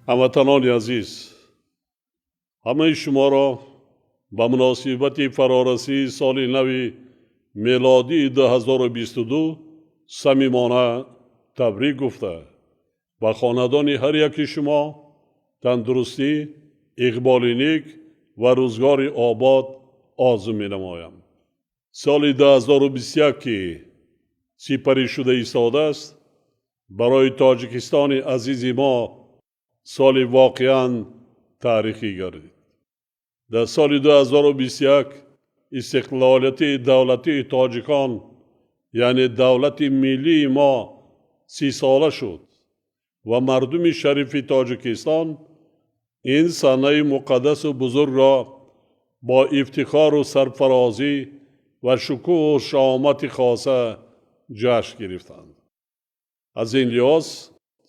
Ҳамватанони азиз, ҳамаи шуморо ба муносибати фарорасии соли нави мелодии 2022 самимона табрик гуфта, ба хонадони ҳар яки шумо тандурустӣ, иқболи нек ва рӯзгори обод орзу менамоям. Соли 2021, ки сипарӣ шуда истодааст, барои Тоҷикистони азизи мо соли воқеан таърихӣ гардид. Дар соли 2021 истиқлолияти давлатии тоҷикон, яъне давлати миллии мо, 30сола шуд ва мардуми шарифи Тоҷикистон ин санаи муқаддасу бузургро бо ифтихору сарфарозӣ ва шукӯҳу шаҳомати хоса ҷашн гирифтанд. Аз ин лиҳоз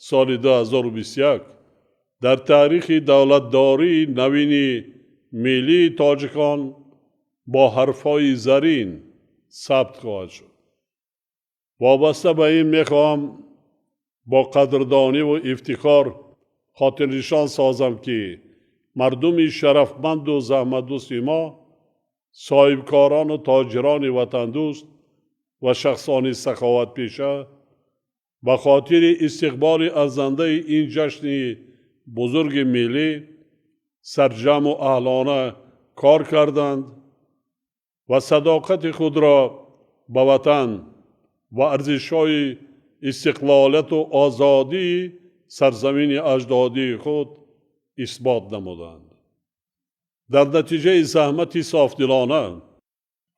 соли 2021 дар таърихи давлатдории навини миллии тоҷикон бо ҳарфҳои зарин сабт хоҳад шуд. Вобаста ба ин мехоҳам бо қадрдониву ифтихор хотирнишон созам, ки мардуми шарафманду заҳматдӯсти мо, соҳибкорону тоҷирони ватандӯст ва шахсони саховатпеша ба хотири истиқболи арзандаи ин ҷашни бузурги миллӣ сарҷамъу аҳлона кор карданд ва садоқати худро ба ватан ва арзишҳои истиқлолияту озодии сарзамини аҷдодии худ исбот намуданд. Дар натиҷаи заҳмати софдилона,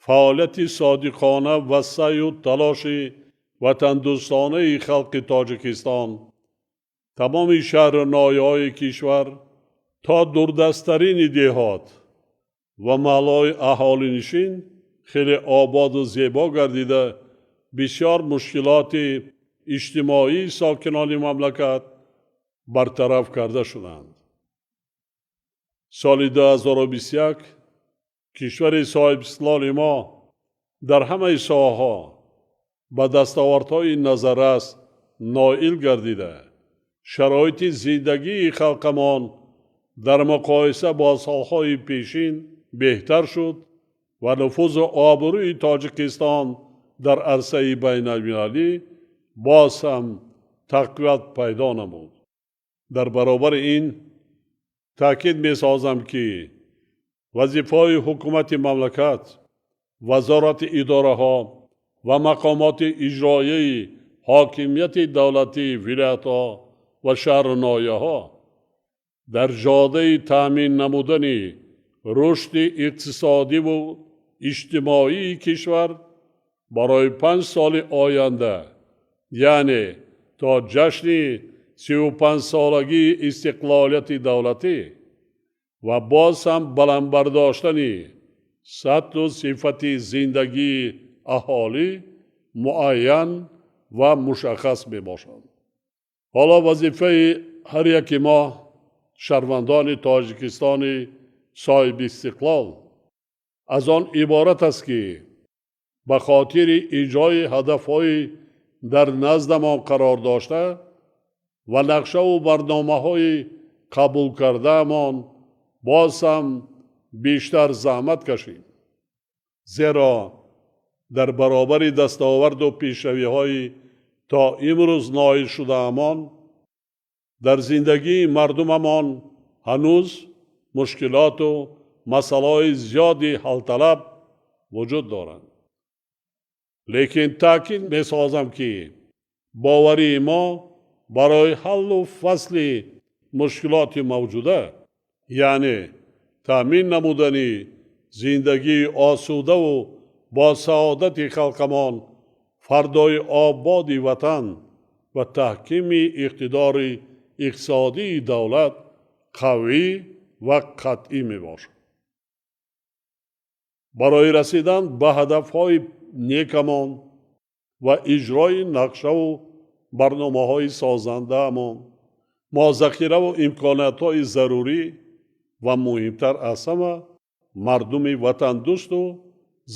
фаъолияти содиқона ва саъю талоши ватандӯстонаи халқи Тоҷикистон тамоми шаҳру ноҳияҳои кишвар то дурдасттарини деҳот ва маҳаллаҳои аҳолинишин хеле ободу зебо гардида, бисёр мушкилоти иҷтимоии сокинони мамлакат бартараф карда шуданд. Соли 2021 кишвари соҳибистиқлоли мо дар ҳамаи соҳаҳо ба дастовардҳои назаррас ноил гардида, шароити зиндагии халқамон дар муқоиса бо солҳои пешин беҳтар шуд ва нуфузу обрӯи Тоҷикистон дар арсаи байналмилалӣ боз ҳам тақвият пайдо намуд. Дар баробари ин таъкид месозам, ки вазифаҳои ҳукумати мамлакат, вазорати идораҳо ва мақомоти иҷроияи ҳокимияти давлатии вилоятҳо ва шаҳру ноҳияҳо дар ҷодаи таъмин намудани рушди иқтисодиву иҷтимоии кишвар барои 5 соли оянда, яъне то ҷашни 35-солагии истиқлолияти давлатӣ ва боз ҳам баланд бардоштани сатҳу сифати зиндагии аҳолӣ муайян ва мушаххас мебошанд. Ҳоло вазифаи ҳар яки мо, шаҳрвандони Тоҷикистони соҳибистиқлол, аз он иборат аст, ки ба хотири иҷрои ҳадафҳои дар наздамон қарор дошта ва нақшаву барномаҳои қабул кардаамон боз ҳам бештар заҳмат кашем, зеро дар баробари дастоварду пешравиҳои то имрӯз ноил шудаамон дар зиндагии мардумамон ҳанӯз мушкилоту масъалаҳои зиёди ҳалталаб вуҷуд доранд. Лекин таъкид месозам, ки боварии мо барои ҳаллу фасли мушкилоти мавҷуда, яъне таъмин намудани зиндагии осудаву бо саодати халқамон, фардои ободи ватан ва таҳкими иқтидори иқтисодии давлат қавӣ ва қатъӣ мебошад. Барои расидан ба ҳадафҳои некамон ва иҷрои нақшаву барномаҳои созандаамон мо захираву имкониятҳои зарурӣ ва муҳимтар аз ҳама мардуми ватандӯсту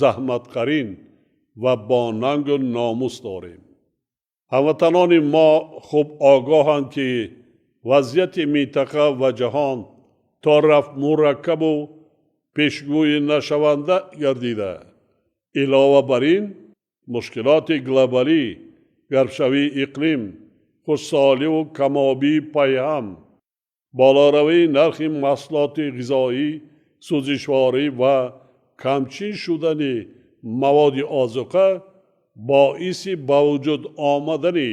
заҳматқарин ва бо нангу номус дорем. Ҳамватанони мо хуб огоҳанд, ки Вазъияти минтақа ва ҷаҳон то рафт мураккабу пешгӯӣ нашаванда гардида, илова бар ин мушкилоти глобалӣ, гармшавии иқлим, хушксоливу камобии пайҳам, болоравии нархи маҳсулоти ғизоӣ, сӯзишворӣ ва камчин шудани маводи озуқа боиси ба вуҷуд омадани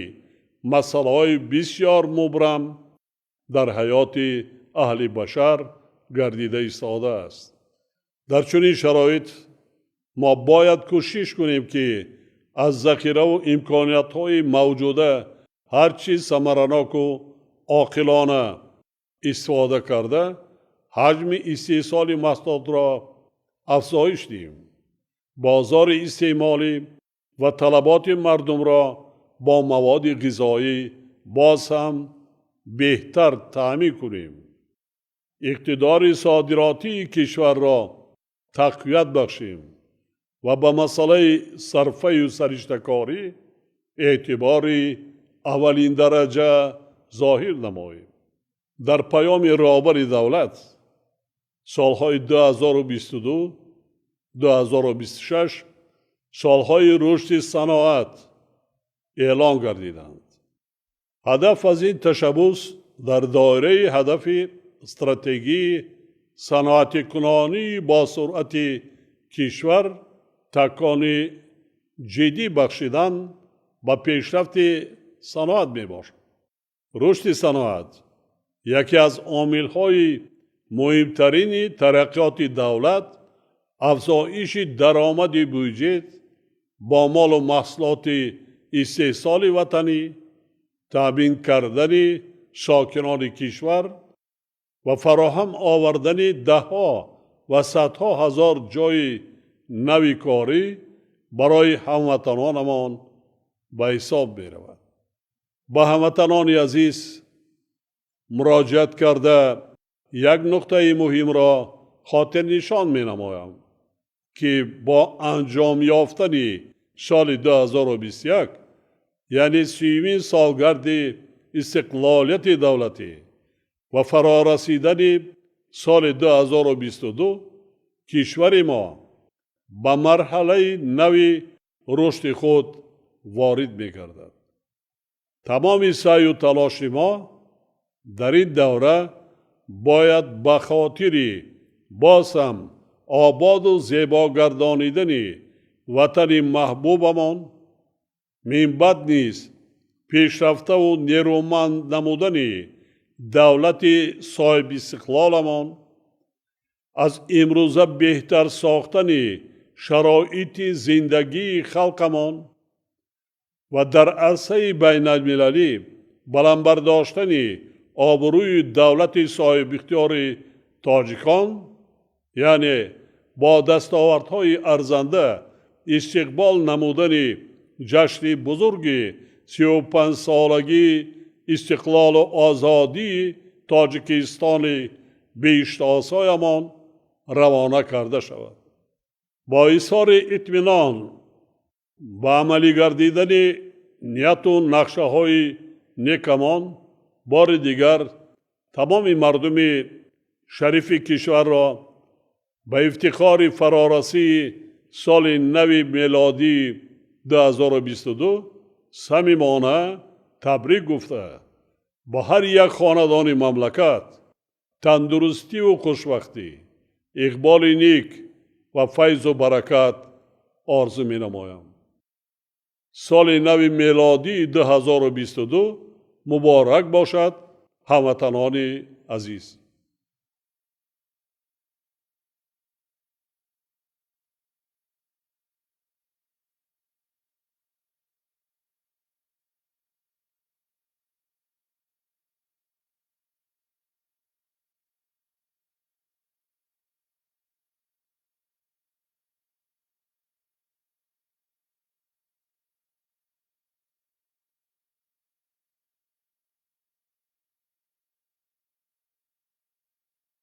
масъалаҳои бисёр мубрам дар ҳаёти аҳли башар гардида истодааст. Дар чунин шароит мо бояд кӯшиш кунем, ки аз захираву имкониятҳои мавҷуда ҳарчи самараноку оқилона истифода карда, ҳаҷми истеҳсоли маҳсулотро афзоиш диҳем, бозори истеъмолӣ ва талаботи мардумро бо маводи ғизоӣ боз ҳам беҳтар таъмин кунем, иқтидори содиротии кишварро тақвият бахшем ва ба масъалаи сарфаю сариштакорӣ эътибори аввалиндараҷа зоҳир намоем. Дар паёми роҳбари давлат солҳои 2022 2026 солҳои рушди саноат эълон гардиданд. Ҳадаф аз ин ташаббус дар доираи ҳадафи стратегии саноатикунонии босуръати кишвар такони ҷиддӣ бахшидан ба пешрафти саноат мебошад. Рушди саноат яке аз омилҳои муҳимтарини тараққиёти давлат, афзоиши даромади бюҷет бо молу маҳсулоти истеҳсоли ватанӣ, таъмин кардани сокинони кишвар ва фароҳам овардани даҳҳо ва садҳо ҳазор ҷойи нави корӣ барои ҳамватанонамон ба ҳисоб меравад. Ба ҳамватанони азиз муроҷиат карда, як нуқтаи муҳимро хотирнишон менамоям, ки бо анҷом ёфтани соли 2021, яъне 30-юмин солгарди истиқлолияти давлатӣ ва фарорасидани соли 2022, кишвари мо ба марҳалаи нави рушди худ ворид мегардад. Тамоми саъю талоши мо дар ин давра бояд ба хотири боз ҳам ободу зебо гардонидани ватани маҳбубамон, минбаъд низ пешрафтаву нерӯманд намудани давлати соҳибистиқлоламон, аз имрӯза беҳтар сохтани шароити зиндагии халқамон ва дар арсаи байналмилалӣ баланд бардоштани обрӯи давлати соҳибихтиёри тоҷикон, яъне бо дастовардҳои арзанда истиқбол намудани ҷашни бузурги 35-солагии истиқлолу озодии Тоҷикистони беҳиштосоямон равона карда шавад. Бо изҳори итминон ба амалӣ гардидани нияту нақшаҳои некамон, бори дигар тамоми мардуми шарифи кишварро ба ифтихори фарорасии соли нави мелодии 2022 самимона табрик гуфта, ба ҳар як хонадони мамлакат тандурустиву хушбахтӣ, иқболи ник ва файзу баракат орзу менамоям. Соли нави мелодии 2022 муборак бошад, ҳамватанони азиз!